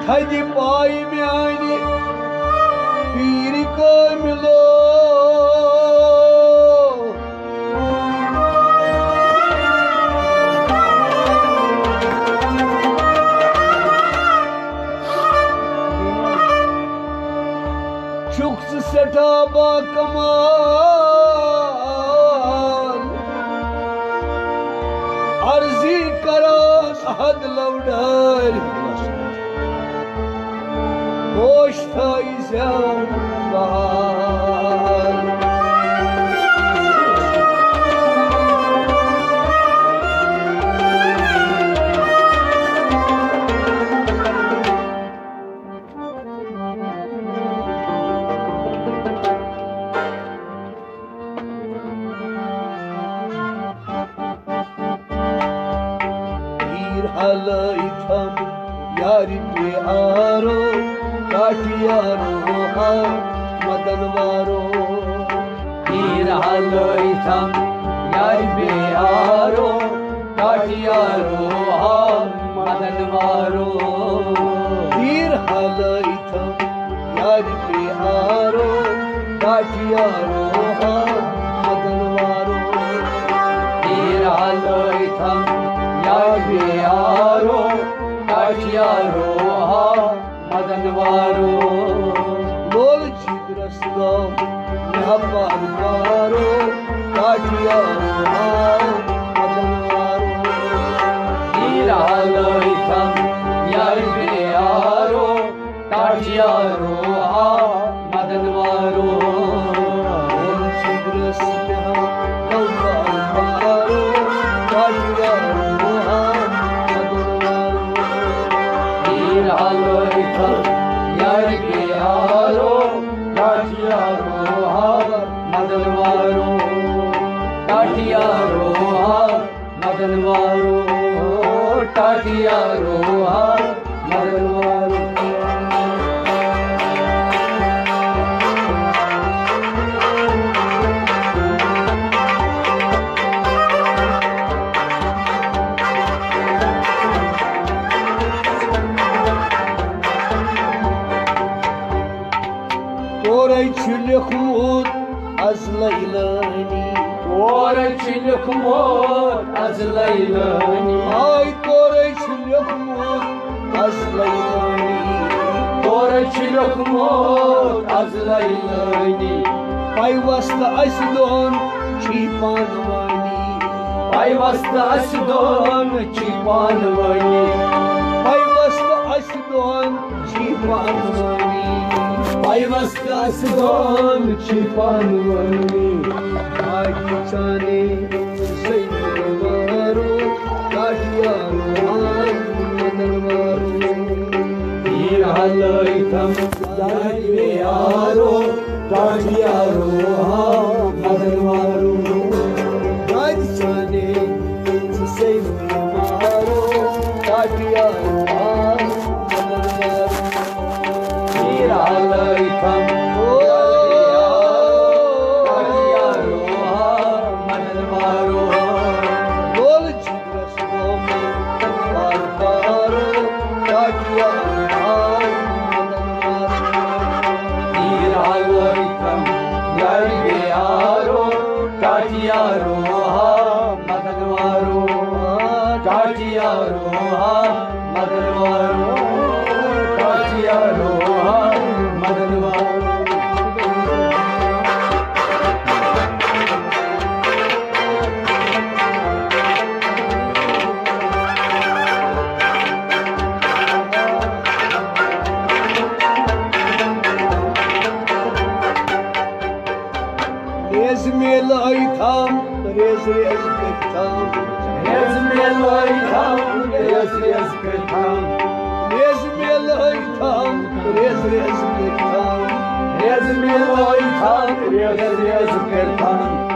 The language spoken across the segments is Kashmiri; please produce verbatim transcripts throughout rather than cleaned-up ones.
تھدِ پایہِ میانہِ پیٖرِ کٲمِلو۔ چھُکھ ژٕ سٮ۪ٹھاہ باکمال، عرضی کران حد لوڈٲرۍ۔ ہوش تھٲیزٮ۪و بحال۔ تیٖر ہلٲوِتھم یارِ پیارو، ٹاٹھیارو ہا مدن وارو۔ تیٖر ہلٲوِتھم یارِ پیارو، ٹاٹھیارو ہا مدن وارو۔ تیٖر ہلٲوِتھم یارِ پیارو، ٹاٹھیارو ہا مدن وارو۔ تیٖر ہلٲوِتھم یارِ پیارو، ٹاٹھیارو ہا مدن وارو۔ لول جگرس گو مہربان وارو، ٹاٹھیارو ہا مدن وارو۔ تیٖر ہلٲوِتھم یارِ پیارو، ٹاٹھیارو ہا مدن وارو۔ لول جگرس مہربان وارو، ٹاٹھیارو ہا مدن وارو۔ تیٖر ہلٲوِتھم یارِ پیارو، ٹاٹھیارو ہا مدن وارو۔ ٹاٹھیارو ہا مدن وارو، ٹاٹھیارو ہا مدن وارو۔ تورے چھُ لیوٚکھمُت از لیلٲنی۔ تورے چھُ لیوٚکھمُت از لیلٲنی۔ آے تورے چھُ لیوٚکھمُت از لیلٲنی۔ تورے چھُ لیوٚکھمُت از لیلٲنی۔ پیوستہٕ اسہِ دۄن چھی پانہٕ وٲنی۔ پیوستہٕ اسہِ دۄن چھی پانہٕ وٲنی۔ پیوستہٕ اسہِ دۄن چھی پانہٕ وٲنی۔ پیوستہٕ اسہِ دۄن چھی پانہٕ وٲنی۔ باقی چانے سید وارو، کاٹیارو، مدن وارو۔ تیٖر ہلٲوِتھم یارِ پیارو، ٹاٹھیارو ہا مدن وارو۔ دادِ چانے سید وارو، کاٹیارو ہا مدن وارو۔ تیٖر ہلٲوِتھم یارِ پیارو، ٹاٹھیارو ہا مدن وارو۔ لول جگرس گو مہربان وارو، ٹاٹھیارو ہا مدن وارو۔ تیٖر ہلٲوِتھم یارِ پیارو، ٹاٹھیارو ہا مدن وارو۔ ٹاٹھیارو ہا مدن وارو، ٹاٹھیارو ہا مدن وارو۔ ریز میلٲوِتھم، ریز ریز کٔرِتھم۔ ریز میلٲوِتھم، ریز ریز کٔرِتھم۔ ریز میلٲوِتھم، ریز ریز کٔرِتھم۔ ریز میلٲوِتھم، ریز ریز کٔرِتھم۔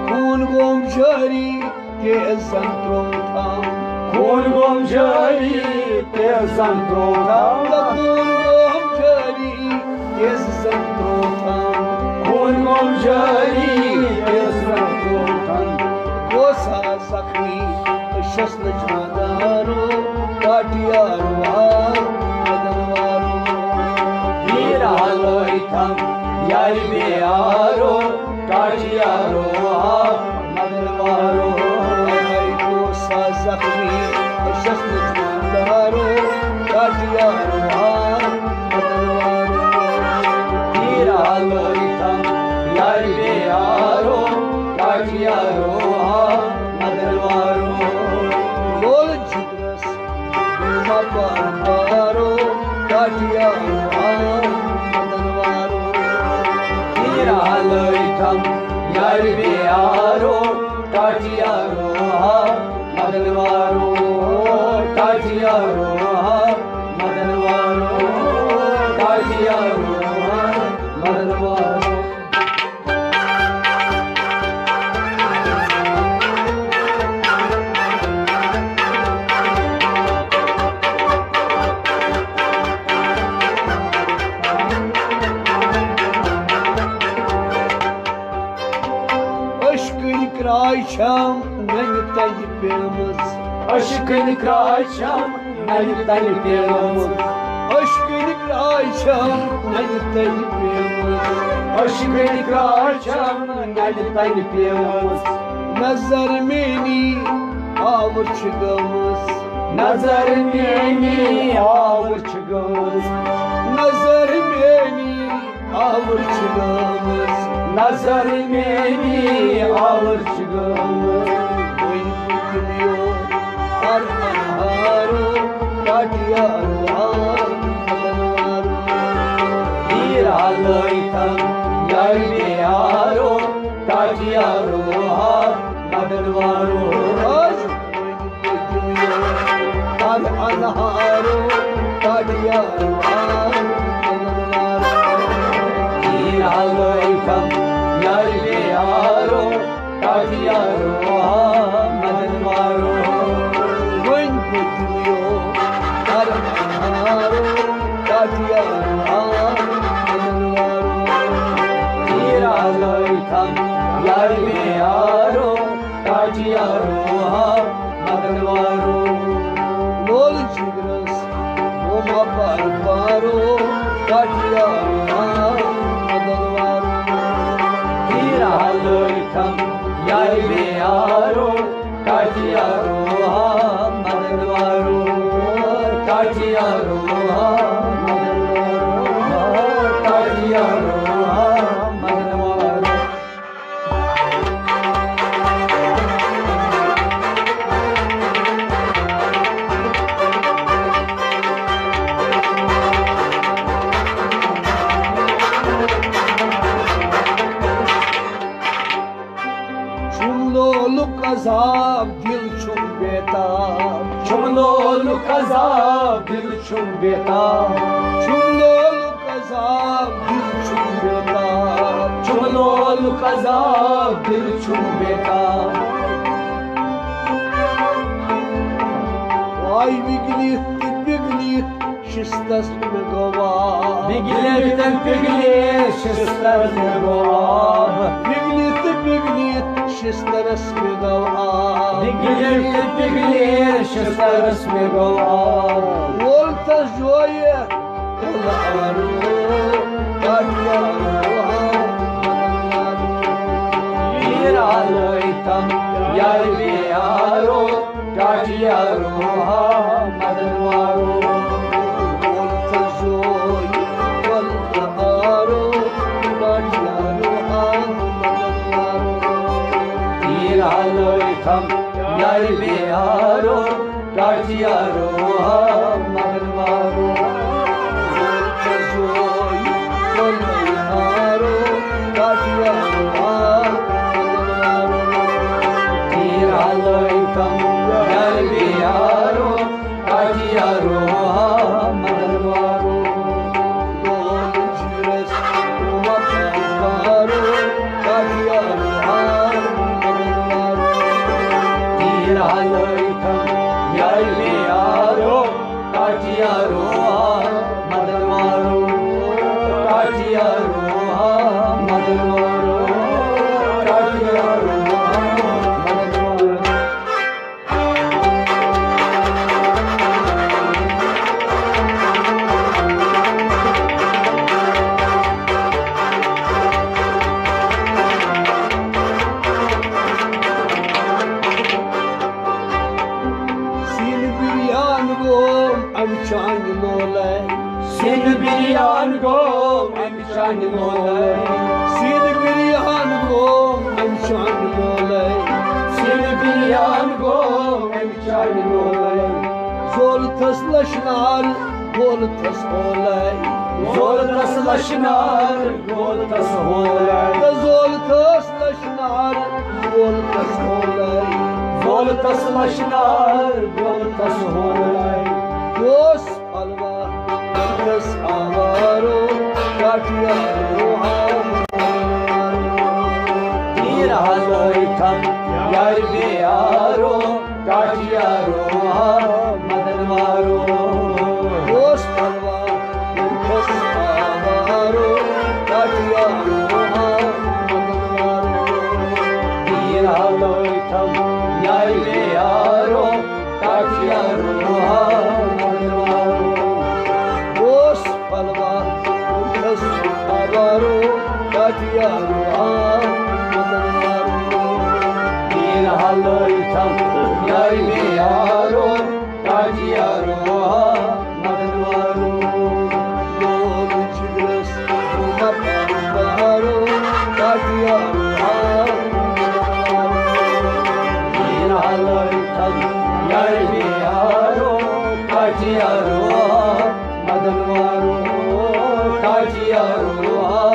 خوٗن گوم جٲری، تیز زن ترووتھم۔ خوٗن گوم جٲری، تیز زن ترووتھم۔ خوٗن گوم جٲری، تیز زن ترووتھم۔ خوٗن گوم جٲری، تیز زن ترووتھم۔ گوس ہا زخمی، أچھس نہٕ جاندارو، کاٹیارو ہا مدن وارو۔ یارِ بیارو، ٹاٹھیارو، ہا، مدن وارو۔ ہاے کو سا زخمی، أچھس نہٕ چون دارو، ٹاٹھیارو، ہا، مدن وارو۔ تیرا لوئی تھم، یارِ بیارو، ٹاٹھیارو، ہا، مدن وارو۔ لول جگرس مپارو، ٹاٹھیارو، آ، مدن وارو۔ تیرا لوئی تھم، یارِ بیارو، ٹاٹھیارو، آ، مدن وارو۔ ٹاٹھیارو، آ، مدن وارو۔ ٹاٹھیارو، آ، مدن وارو۔ عشقٕنۍ کرٛاے چھم ننہِ تنہِ پیمٕژ۔ عشقٕنۍ کرٛاے چھم ننہِ تنہِ پیمٕژ۔ عشقٕنۍ کرٛاے چھم ننہِ تنہِ پیمٕژ۔ عشقٕنۍ کرٛاے چھم ننہِ تنہِ پیمٕژ۔ نظر میٛٲنی آوُر چھِ گٔمٕژ۔ نظر میٛٲنی آوُر چھِ گٔمٕژ۔ نظر میٛٲنی آوُر چھِ گٔمٕژ۔ نظر میٛٲنی آوُر چھِ گٔمٕژ۔ وۄنۍ پٔتمیو ہر انہارو ٹاٹھیارو آو مدن وارو۔ تیرا لوئی تھم، یارِ بیارو، ٹاٹھیارو آو مدن وارو۔ آز وۄنۍ پٔتمیو ہر انہارو ٹاٹھیارو آو مدن وارو۔ تیرا لوئی تھم، یارِ بیارو، ٹاٹھیارو، آ، مدن وارو۔ وۄنۍ پٔتمیو ہر انہارو، ٹاٹھیارو، آ، مدن وارو۔ تیرا لوئی تھم، یارِ بیارو، ٹاٹھیارو، آ، مدن وارو۔ لول جگرس وۄنۍ مپار پارو، ٹاٹھیارو، آ، مدن وارو۔ تیرا لوئی تھم، یارِ بیارو، ٹاٹھیارو، آ، مدن وارو۔ ٹاٹھیارو، آ، مدن وارو۔ ٹاٹھیارو، آ، مدن وارو۔ چھُم لولُک عذاب، دِل چھُم بیتاب۔ چھُم لولُک عذاب، دِل چھُم بیتاب۔ چھُم لولُک عذاب، دِل چھُم بیتاب۔ چھُم لولُک عذاب، دِل چھُم بیتاب۔ آے وِگلِتھ تہٕ پِگلِتھ شِستَس مےٚ گوٚو آب۔ وِگلِتھ تہٕ پِگلِتھ شِستَس مےٚ گوٚو آب۔ وِگلِتھ تہٕ پِگلِتھ شِستَس مےٚ گوٚو آب۔ وِگلِتھ تہٕ پِگلِتھ شِستَس مےٚ گوٚو آب۔ وول تَس جویہِ تیٖرا لٲیتھم یارِ بیارو، ٹاٹھیارو ہا مدن وارو۔ تیٖرا لٲیتھم یارِ بیارو، ٹاٹھیارو ہا مدن وارو۔ تیٖرا لٲیتھم یارِ بیارو، ٹاٹھیارو ہا مدن وارو۔ تیٖرا لٲیتھم چانہِ مولے۔ سیٖنہٕ بِریان گوٚو اَمہِ چانہِ مولے۔ سیٖنہٕ بِریان گوٚو اَمہِ چانہِ مولے۔ سیٖنہٕ بِریان گوٚو اَمہِ چانہِ مولے۔ زولتھس لچھنار، گولتھس اولے۔ زولتھس لچھنار، گولتھس اولے۔ تہٕ زولتھس لچھنار، گولتھس اولے۔ زولتھس لچھنار، گولتھس اولے۔ اوس پلوا کس آوارو، کاٹیارو آوارو۔ تیر ہلوئی تھم یار بیارو، کاٹیارو آ مدن وارو۔ اوس پلوا کس آوارو، کاٹیارو آ مدن وارو۔ تیر ہلوئی تھم یار بیارو، کاٹیارو آ مدن وارو۔ اوس پلوا کس آوارو، کاٹیارو آ مدن وارو۔ تیر ہلوئی تھم یار بیارو، کاٹیارو آ مدن وارو۔ لول جگرس مدن وارو، کاٹیارو آ مدن وارو۔ تیر ہلوئی تھم یار بیارو، کاٹیارو آ مدن وارو، کاٹیارو آ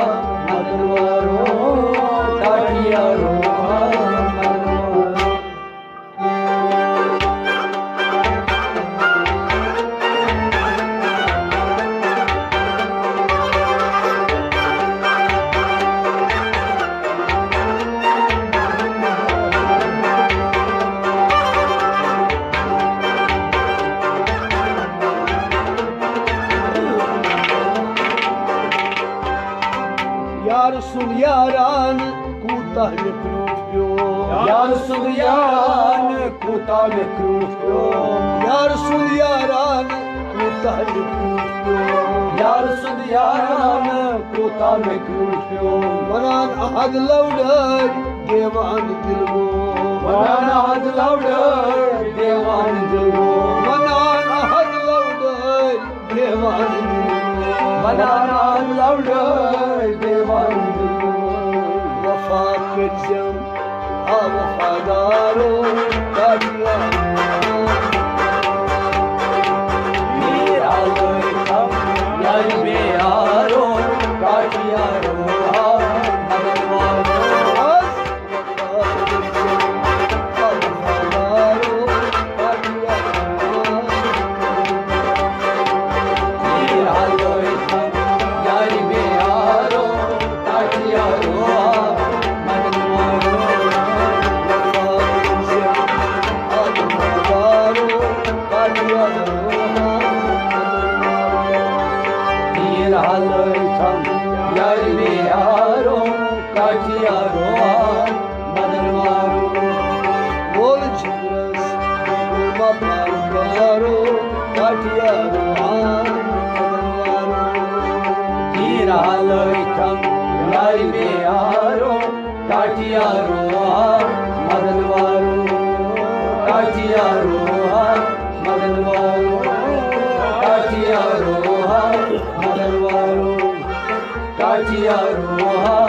مدن وارو، کاٹیارو آ مدن وارو۔ یار سُنٛد یاران کوٗتاہ مےٚ کرٛیوٗٹھ پیوٚو۔ یار سُنٛد یاران کوٗتاہ مےٚ کرٛیوٗٹھ پیوٚو۔ یار سُنٛد یاران کوٗتاہ مےٚ کرٛیوٗٹھ پیوٚو۔ یار سُنٛد یاران کوٗتاہ مےٚ کرٛیوٗٹھ پیوٚو۔ وَنان احد لَوڈٲے دیوان دِل گوٚو۔ وَنان احد لَوڈٲے دیوان دِل گوٚو۔ وَنان احد لَوڈٲے دیوان دِل۔ وَنان لَوڈٲے دیوان دِل۔ وفا کٔرۍزٮ۪م آ وفادارو، کاٹیارو۔ میٖر آلٲے تھم یار بیارو، کاٹیارو آ مدن وارو۔ تیر ہلٲے تھم یار بیارو، کاٹیارو آ مدن وارو۔ وول جگرس مدن وارو، کاٹیارو آ مدن وارو۔ تیر ہلٲے تھم یار بیارو، کاٹیارو آ مدن وارو، کاٹیارو آ مدن وارو، کاٹیارو آ مدن وارو، کاٹیارو آ